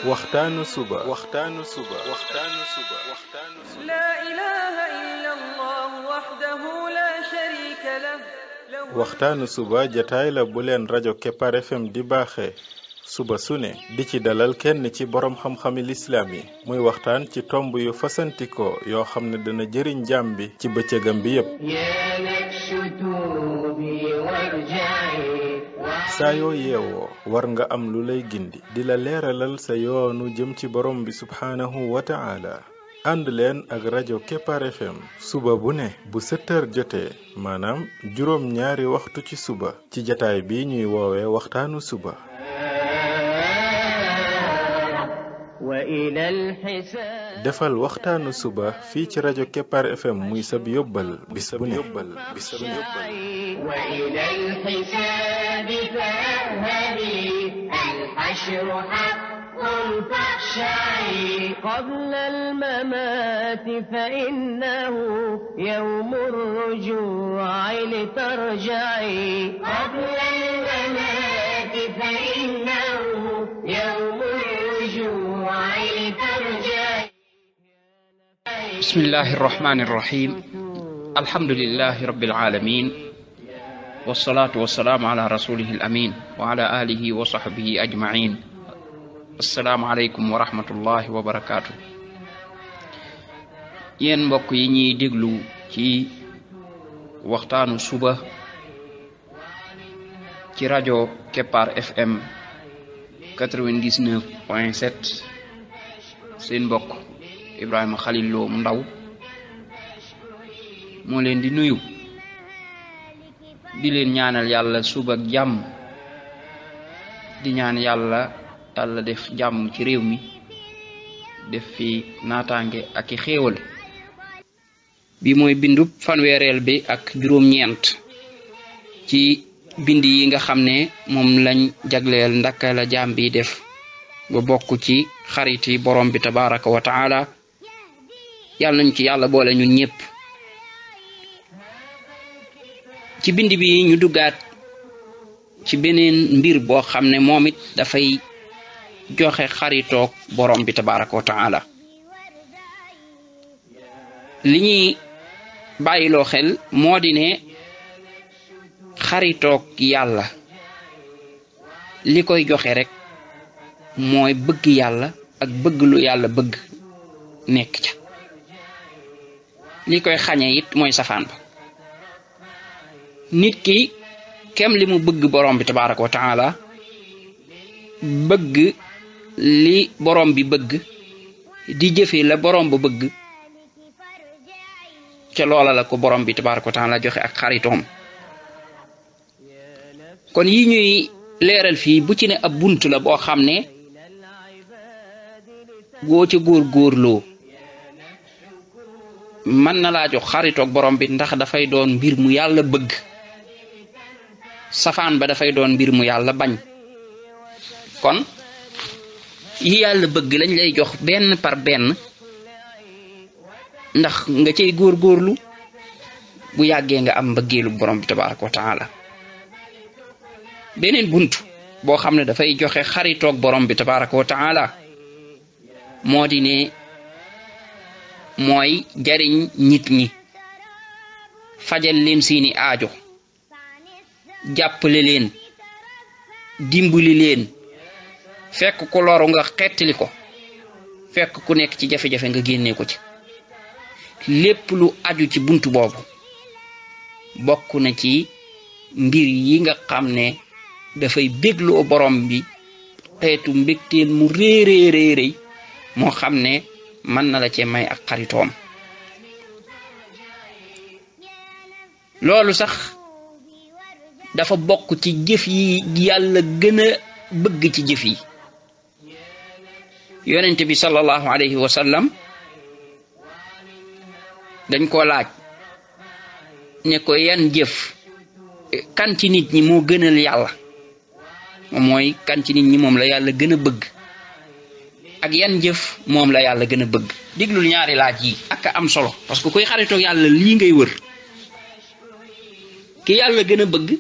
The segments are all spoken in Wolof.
waxtaanu suba لا إله إلا الله وحده لا شريك له waxtaanu suba jataay la bu leen rajo Kepar FM di baaxee suba su ne di ci dalal kenn ci borom xam-xami lislaam yi muy waxtaan ci tomb yu fasantikoo yoo xam ne dana jëriñ jaam bi ci bëccëgam bi yépp saa yoo yeewoo war nga am lu lay gindi di la leeralal sa yoonu jëm ci borom bi subhaanahu wa ta'ala ànd leen ak rajo Kepar FM suba bu ne bu 7h jotee maanaam juróom ñaari waxtu ci suba ci jataay bi ñuy woowee waxtaanu suba defal waxtaanu suba fii ci rajo Kepar FM muy sab yóbbal bis bu ne قبل الممات فإنه يوم الرجوع لترجعي قبل الممات فإنه يوم الرجوع لترجعي بسم الله الرحمن الرحيم الحمد لله رب العالمين والصلاة والسلام على رسوله الأمين وعلى آله وصحبه أجمعين السلام عليكم ورحمة الله وبركاته yéen mbokk yi ñuy déglu ci waxtaanu suba ci rajo Kepar FM 99.7 seen mbokk Ibrahima Khalil Lo mu ndaw moo leen di nuyu di leen ñaanal yàlla suba ak jàmm di ñaan yàlla def jàmm ci réew mi def fi naataange ak i xéewal bi mooy bindub fanweereel bi ak juróom-ñeent ci bind yi nga xam ne moom lañ jagleel ndaka la jaam bi def ba bokk ci xariti borom bi tabaraka wa taala yàlla nañ ci yàlla boole ñun ñëpp ci bind bi ñu duggaat ci beneen mbir boo xam ne moom it dafay joxe xaritoog borom bi tabaraka wa taala li ñuy bàyyiloo xel moo di ne xaritoog yàlla li koy joxe rek mooy bëgg yàlla ak bëgg lu yàlla bëgg nekk ca li koy xañe it mooy safaan ba nit ki kem li mu bëgg borom bi tabaraka wa taala bëgg li borom bi bëgg di jëfe la borom ba bëgg ca loola la ko borom bi tabaraka wa taala joxe ak xaritoom kon yi ñuy leeral fii bu ci ne ab bunt la boo xam ne goo ca góorgóorloo mën na laa jox xaritoog borom bi ndax dafay doon mbir mu yàlla bëgg safaan ba dafay doon mbir mu yàlla bañ kon yi yàlla bëgg lañ lay jox benn par benn ndax nga cey góorgóorlu bu yàggee nga am mbëggeelu borom bi tabaraka wa taala beneen bunt boo xam ne dafay joxe xaritoog borom bi tabaraka wa taala moo di ne mooy jariñ nit ñi fajal leen seeni aajo jàppale leen dimbali leen fekk ku loru nga xettali ko fekk ku nekk ci jafe-jafe nga génnee ko ci lépp lu aju ci buntu boobu bokk na ci mbir yi nga xam ne dafay bégloo borom bi xeetu mbégteel mu réeréeréeréy moo xam ne mën na la cee may ak xaritoom loolu sax dafa bokk ci jëf yi yàlla gën a bëgg ci jëf yi yonent bi sallallahu alayhi wa sallam dañ ko laaj ne ko yan jëf kan ci nit ñi moo gënal yàlla mooy kan ci nit ñi moom la yàlla gën a bëgg ak yan jëf moom la yàlla gën a bëgg diglul ñaari laaj yi ak am solo parce que kuy xaritoog yàlla lii ngay wër ki yàlla gën a bëgg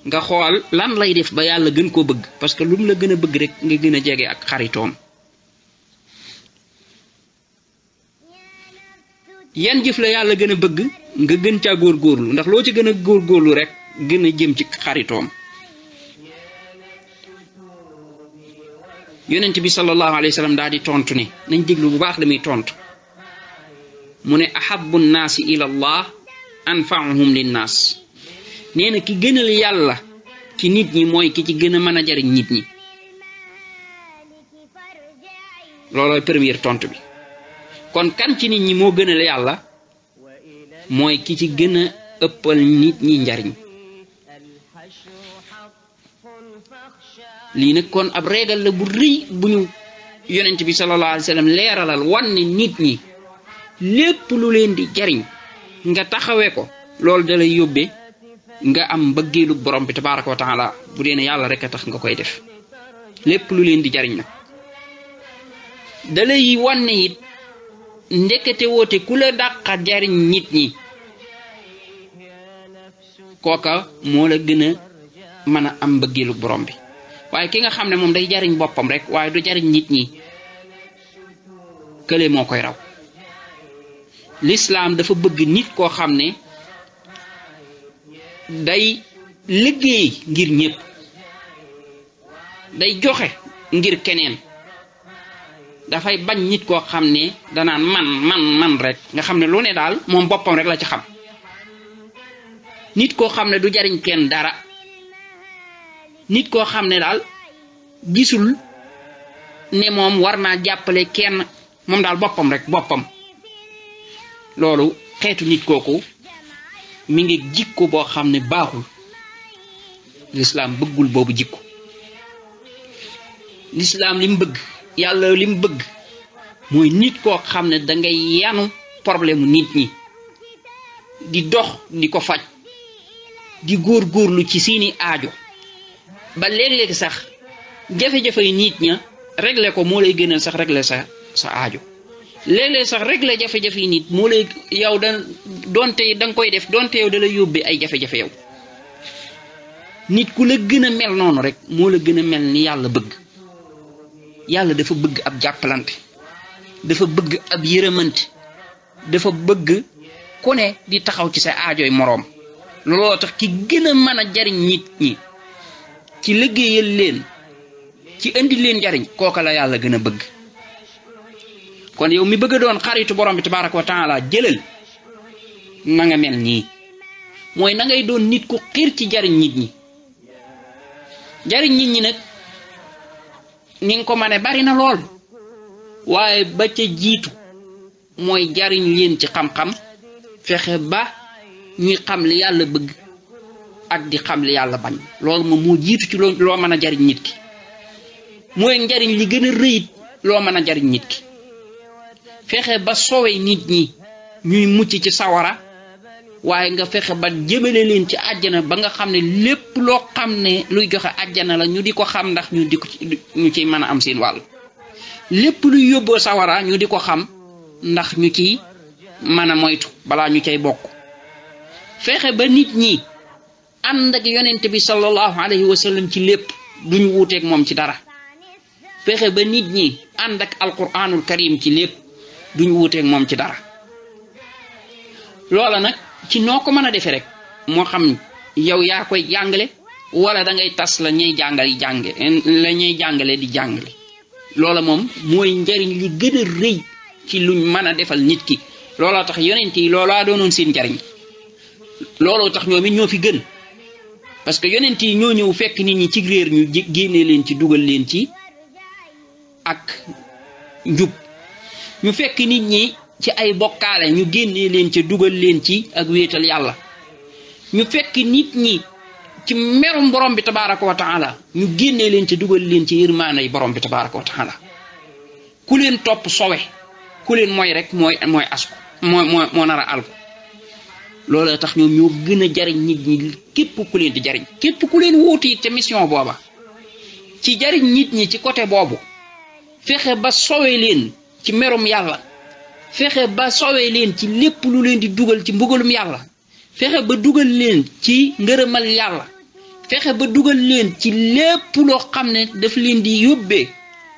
nga xool lan lay def ba yàlla gën koo bëgg parce que lu mu la gën a bëgg rek nga gën a jege ak xaritoom. yan jëf la yàlla gën a bëgg nga gën caa góorgóorlu ndax loo ci gën a góorgóorlu rek gën a jëm ci xaritoom. yonent bi sallallahu alayhi wa sallam daal di tontu ne nañ déglu bu baax la muy tontu mu ne ahabbu nnaasi ila allah anfa'uhum linnaas nee na ki gënal yàlla ci nit ñi mooy ki ci gën a mën a jariñ nit ñi. loolooy première tontu bi kon kan ci nit ñi moo gënal yàlla mooy ki ci gën a ëppal nit ñi njariñ. lii nag kon ab régal la bu rëy bu ñu yonent bi sallallahu alayhi wa sallam leeralal wan ne nit ñi lépp lu leen di jariñ nga taxawee ko loolu da lay yóbbee nga am mbëggeelu borom bi tabaraka wa taala bu dee ne yàlla rek a tax nga koy def lépp lu leen di jariñ nag da lay wan ne it ndekete woote ku la dàqa jariñ nit ñi kooka moo la gën a mën a am mbëggeelu borom bi. waaye ki nga xam ne moom day jariñ boppam rek waaye du jariñ nit ñi kële moo koy raw. l'islam dafa bëgg nit koo xam ne day liggéey ngir ñépp day joxe ngir keneen dafay bañ nit koo xam ne danaan man rek nga xam ne lu ne daal moom boppam rek la ci xam. nit koo xam ne du jariñ kenn dara nit koo xam ne daal gisul ne moom war naa jàppale kenn moom daal boppam rek boppam. loolu xeetu nit kooku mi ngi jikko boo xam ne baaxul. l'islam bëggul boobu jikko. l'islam li mu bëgg yàlla li mu bëgg mooy nit koo xam ne dangay yanu problème mu nit ñi di dox di ko faj di góorgóorlu ci seeni aajo ba léeg-léeg sax jafe-jafe yi nit ña régler ko moo lay gënal sax régler sa aajo. léeg-léeg sax régler jafe-jafe yi nit moo lay yow donte da nga koy def donte yow da lay yóbbee ay jafe-jafe yow. nit ku la gën a mel noonu rek moo la gën a mel ni yàlla bëgg. yàlla dafa bëgg ab jàppalante dafa bëgg ab yërëmante dafa bëgg ku ne di taxaw ci sa aajoy moroom. looloo tax ki gën a mën a jariñ nit ñi ci liggéeyal leen ci indi leen jariñ kooka la yàlla gën a bëgg. kon yow mi bëgg a doon xaritu borom bi tabaraka wa taala jëlal na nga mel nii mooy na ngay doon nit ku xiir ci jariñ nit ñi. jariñ nit ñi nag ni nga ko mane bari na lool waaye ba ca jiitu mooy jariñ leen ci xam-xam fexe ba ñuy xam li yàlla bëgg ak di xam li yàlla bañ. loolu moom moo jiitu ci loo mën a jariñ nit ki mooy njariñ li gën a rëyit loo mën a jariñ nit ki. fexe ba sowe nit ñi ñuy mucc ci sawara waaye nga fexe ba jëmale leen ci àjjana ba nga xam ne lépp loo xam ne luy joxe àjjana la ñu di ko xam ndax ñu ciy mën a am seen wàll. lépp luy yóbboo sawara ñu di ko xam ndax ñu ciy mën a moytu balaa ñu cay bokk. fexe ba nit ñi ànd ak yonent bi sallallahu alayhi wa sallam ci lépp duñu wuuteeg moom ci dara. fexe ba nit ñi ànd ak alquranul karim ci lépp duñu wuuteeg moom ci dara. loola nag ci noo ko mën a defee rek moo xam yow yaa koy jàngale wala da ngay tas la ñuy jàngale di jàngale. loola moom mooy njariñ li gën a rëy ci luñ mën a defal nit ki. looloo tax yonent yi loolaa doonoon seen njariñ. looloo tax ñoom it ñoo fi gën parce que yonent yi ñoo ñëw fekk nit ñi ci réer ñu génnee leen ci dugal leen ci ak njub. ñu fekk nit ñi ci ay bokkaale ñu génnee leen ci dugal leen ci ak wéetal yàlla. ñu fekk nit ñi ci merum borom bi tabaraka wa taala ñu génnee leen ci dugal leen ci yërmaanay borom bi tabaraka wa taala. ku leen topp sowe ku leen mooy rek mooy asku moo nar a alku. loolu tax ñoom ñoo gën a jariñ nit ñi képp ku leen di jariñ. képp ku leen wuuti te mission booba ci jariñ nit ñi ci côté boobu fexe ba sowe leen ci merum yàlla fexe ba sowe leen ci lépp lu leen di dugal ci mbugalum yàlla fexe ba dugal leen ci ngërëmal yàlla fexe ba dugal leen ci lépp loo xam ne daf leen di yóbbee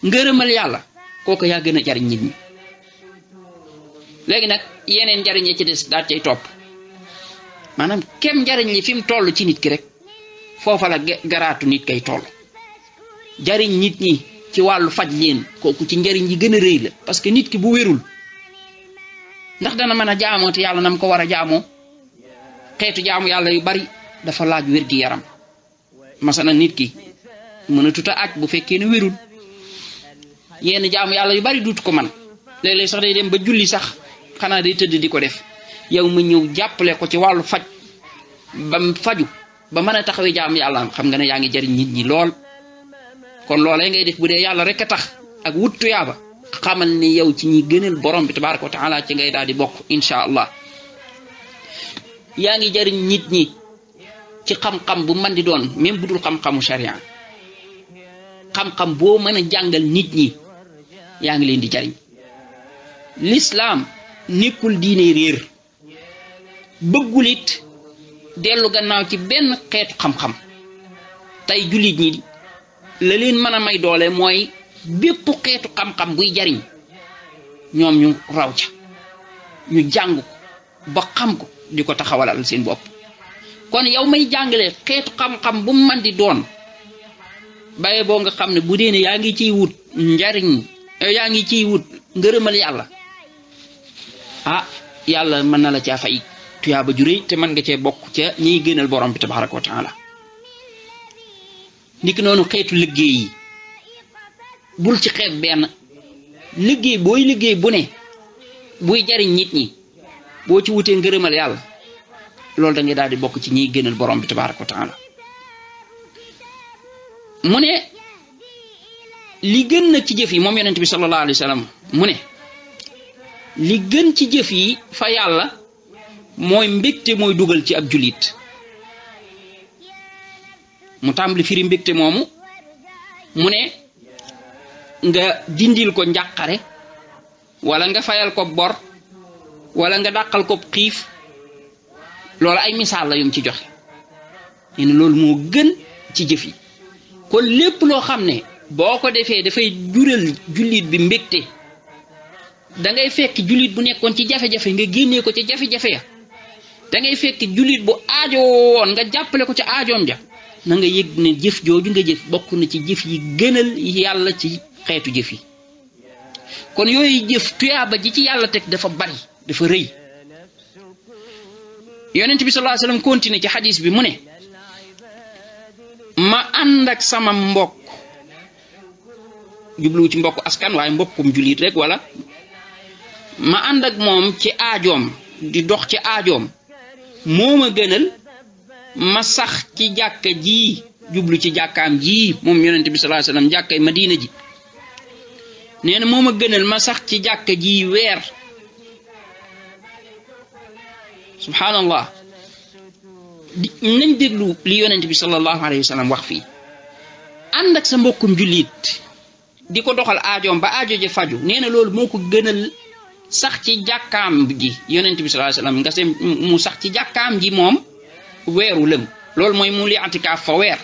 ngërëmal yàlla kooku yaa gën a jariñ nit ñi. léegi nag yeneen njariñ yi ci des daal cay topp maanaam kem njariñ li fi mu toll ci nit ki rek foofa la garaatu nit kay toll. jariñ nit ñi ci wàllu faj leen kooku ci njariñ yi gën a rëy la parce que nit ki bu wérul ndax dana mën a jaamoo te yàlla nam ko war a jaamoo. xeetu jaamu yàlla yu bari dafa laaj wér gi yaram masana nit ki mën a tuta aj bu fekkee ne wérul yenn jaamu yàlla yu bari duut ko man léeg-léeg sax day dem ba julli sax xanaa day tëdd di ko def yow ma ñëw jàppale ko ci wàllu faj ba faju ba mën a taxawee jaamu yàlla xam nga ne yaa ngi jariñ nit ñi lool. kon loolee ngay def bu dee yàlla rek a tax ak wut tuyaaba xamal ne yow ci ñi gënal borom bi tabaraka wa taala ci ngay daal di bokk insha allah. yaa ngi jariñ nit ñi ci xam-xam bu man di doon même bu dul xam-xamu sharia xam-xam boo mën a jàngal nit ñi yaa ngi leen di jariñ. l'islam nekkul diine réer bëggul it dellu gannaaw ci benn xeetu xam-xam. tey jullit ñi la leen mën a may doole mooy bépp xeetu xam-xam buy jariñ ñoom ñu raw ca ñu jàng ko ba xam ko di ko taxawalal seen bopp. kon yow may jàngale xeetu xam-xam bu man di doon baye boo nga xam ne bu dee ne yaa ngi ciy wut njariñ yaa ngi ciy wut ngërëmal yàlla yàlla mën na la caa fay tuyaaba ju rëy te mën nga cee bokk ca ñiy gënal borom bi tabaraka wa taala. niki noonu xeetu liggéey yi bul ci xeet benn liggéey booy liggéey bu ne buy jariñ nit ñi boo ci wutee ngërëmal yàlla loolu da ngay daal di bokk ci ñiy gënal borom bi tabaraka wa taala. mu ne li gën na ci jëf yi moom yonent bi sallallahu alayhi wa sallam mu ne li gën ci jëf yi fa yàlla mooy mbégte mooy dugal ci ab julit. mu tàmbali firi mbégte moomu mu ne nga dindil ko njàqare wala nga fayal ko bor wala nga dàqal ko xiif loolu ay misaal la yum ci joxe ne loolu moo gën ci jëf yi. kon lépp loo xam ne boo ko defee dafay jural jullit bi mbégte da ngay fekk jullit bu nekkoon ci jafe-jafe nga génnee ko ci jafe-jafe ya da ngay fekk jullit bu aajo woon nga jàppale ko ca aajoom ja na nga yëg ne jëf jooju nga jëf bokk na ci jëf yi gënal yàlla ci xeetu jëf yi. kon yooyu jëf tuyaaba ji ci yàlla teg dafa bari dafa rëy. yonent bi sallallahu alayhi wasallam continue ci xadis bi mu ne ma ànd ak sama mbokk jublu ci mbokk askan waaye mbokkum jullit rek wala ma ànd ak moom ci aajoom di dox ci aajoom moo ma gënal ma sax ci jàkka ji jublu ci jàkkaam ji moom yonent bi sallallahu alayhi wasallam jàkkay Madina ji nee na moo ma gënal ma sax ci jàkka ji weer. subhanallah nañ déglu li yonent bi sallallahu alayhi wasallam wax fii ànd ak sa mbokkum jullit di ko doxal aajoom ba aajo ji faju nee na loolu moo ko gënal sax ci jàkkaam ji yonent bi sallallahu alayhi wasallam nga se mu sax ci jàkkaam ji moom weeru lëm loolu mooy mu li antikaaf fa weer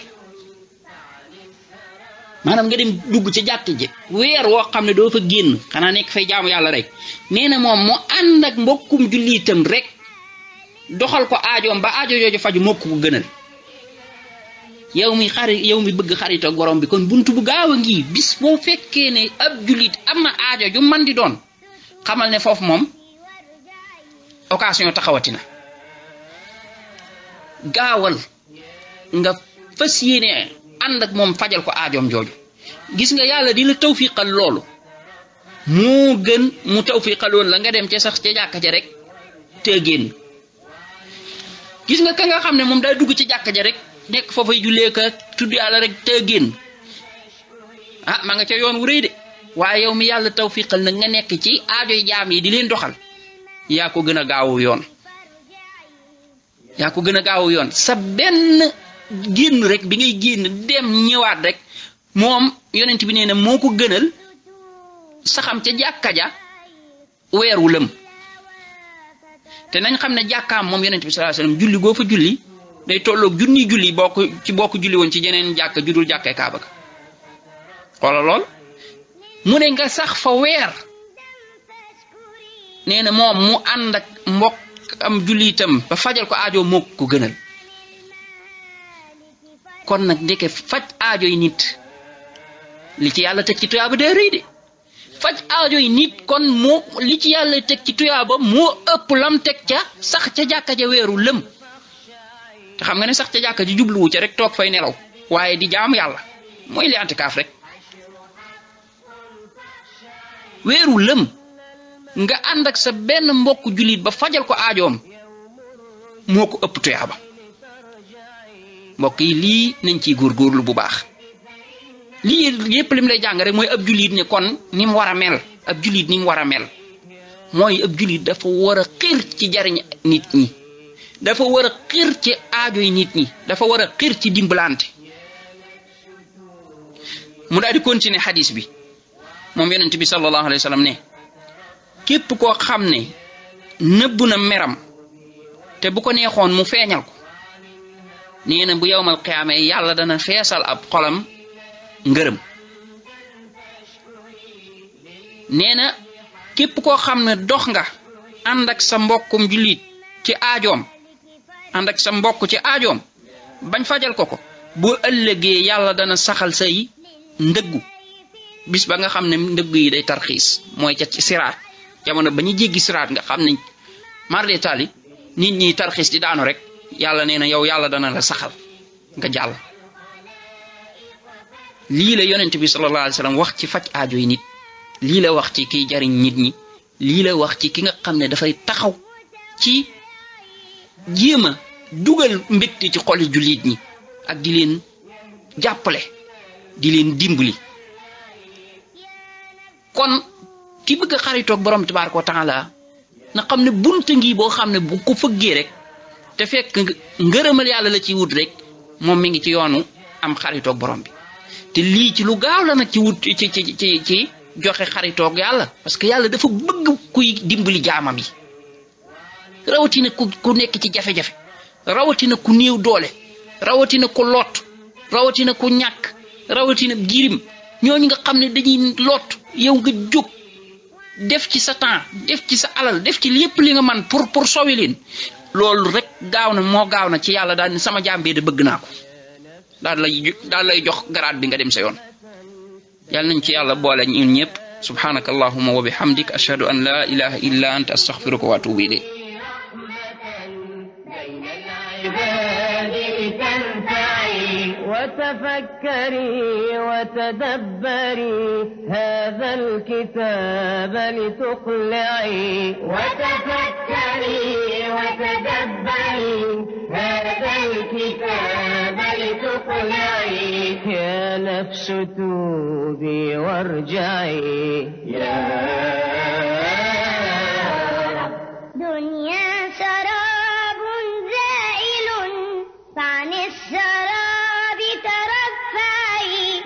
maanaam nga dem dugg ci jàkk ji weer woo xam ne doo fa génn xanaa nekk fay jaamu yàlla rek nee na moom mu ànd ak mbokkum jullitam rek doxal ko aajoom ba aajo jooju faju moo ko gënal. yow mi bëgg xarit ak borom bi kon buntu bu gaaw a ngi bis boo fekkee ne ab jullit am na aajo ju man di doon xamal ne foofu moom occasion taxawatina gaawal nga fas yéene ànd ak moom fajal ko aajoom jooju. gis nga yàlla di la tawfiqal loolu moo gën mu tawfiqaloon la nga dem ca sax ca jàkka ja rek te génn. gis nga ka nga xam ne moom daa dugg ci jàkka ja rek nekk foofay jullee ka tudd yàlla rek te génn ma nga ca yoon wu rëy de waaye yow mi yàlla tawfiqal nag nga nekk ci aajoy jaam yi di leen doxal yaa ko gën a gaawu yoon. yaa ko gën a gaawu yoon sa benn génn rek bi ngay génn dem ñëwaat rek moom yonent bi nee na moo ko gënal saxam ca jàkka ja weer wu lëm. te nañ xam ne jàkkaam moom yonent bi sallallahu alayhi wasallam julli goo fa julli day tolloog junni julli bokk julli woon ci jeneen jàkka judul jàkkee Kaaba ga xoolal lool mu ne nga sax fa weer nee na moom mu ànd ak mbokk am jullitam ba fajal ko aajo moo ko gënal kon nag ndeke faj aajo yi nit li ci yàlla teg ci tuyaaba day rëy de faj aajo yi nit kon moo li ci yàlla teg ci tuyaaba moo ëpp lam teg ca sax ca jàkka ja weeru lëm te xam nga ne sax ca jàkka ji jubluwu ca rek toog fay nelaw waaye di jaam yàlla mooy li antikaaf rek weeru lëm nga ànd ak sa benn mbokk jullit ba fajal ko aajoom moo ko ëpp tuyaaba mbokk yi lii nañ ciy góorgóorlu bu baax lii yépp lim lay jàng rek mooy ab jullit ne kon ni mu war a mel ab jullit ni mu war a mel mooy ab jullit dafa war a xir ci jariñ nit ñi dafa war a xir ci aajo yi nit ñi dafa war a xir ci dimbalante mu daal di continuer xadis bi moom yonent bi sallallahu alayhi wa sallam ne képp koo xam ne nëbb na meram te bu ko neexoon mu feeñal ko nee na bu yawmal qiyaama yàlla dana feesal ab xolam ngërëm nee na képp koo xam ne dox nga ànd ak sa mbokkum jullit ci aajoom ànd ak sa mbokk ci aajoom bañ fajal ko ko boo ëllëgee yàlla dana saxal say ndëggu bis ba nga xam ne ndëgg yi day tarxiis mooy ca ci siraat jamono ba ñu jéggi siraat nga xam ne marde tali nit ñi tarxiis di daanu rek yàlla nee na yow yàlla dana la saxal nga jàll lii la yonent bi sallallahu alayhi wasallam wax ci faj aajo yi nit lii la wax ci kiy jariñ nit ñi lii la wax ci ki nga xam ne dafay taxaw ci jéem a dugal mbégte ci xoli jullit ñi ak di leen jàppale di leen dimbali kon ki bëgg a xaritoog borom tabaaraka wa taala na xam ne bunta ngi boo xam ne bu ko fëggee rek te fekk ngërëmal yàlla la ci wut rek moom mi ngi ci yoonu am xaritoog borom bi te lii ci lu gaaw la nag ci wut ci joxe xaritoog yàlla parce que yàlla dafa bëgg kuy dimbali jaamam yi rawatina ku nekk ci jafe-jafe rawatina ku néew doole rawatina ku lot rawatina ku ñàkk rawatina jirim ñooñu nga xam ne dañuy lot yow nga jóg def ci sa temps def ci sa alal def ci lépp li nga man pour sowi leen loolu rek gaaw na moo gaaw na ci yàlla daal ni sama jàmbee de bëgg naa ko daal lay jox garaat bi nga dem sa yoon yàlla nañ ci yàlla boole ñun ñëpp subhanaka allahumma wa bihamdik ashhadu an la ilaha illa anta astaghfiruka wa atubu ilayk وتفكري وتدبري هذا الكتاب لتقلعي وتفكري وتدبري هذا الكتاب لتقلعي يا نفس توبي وارجعي يا دنيا سراب زائل فعن السراب ترفعي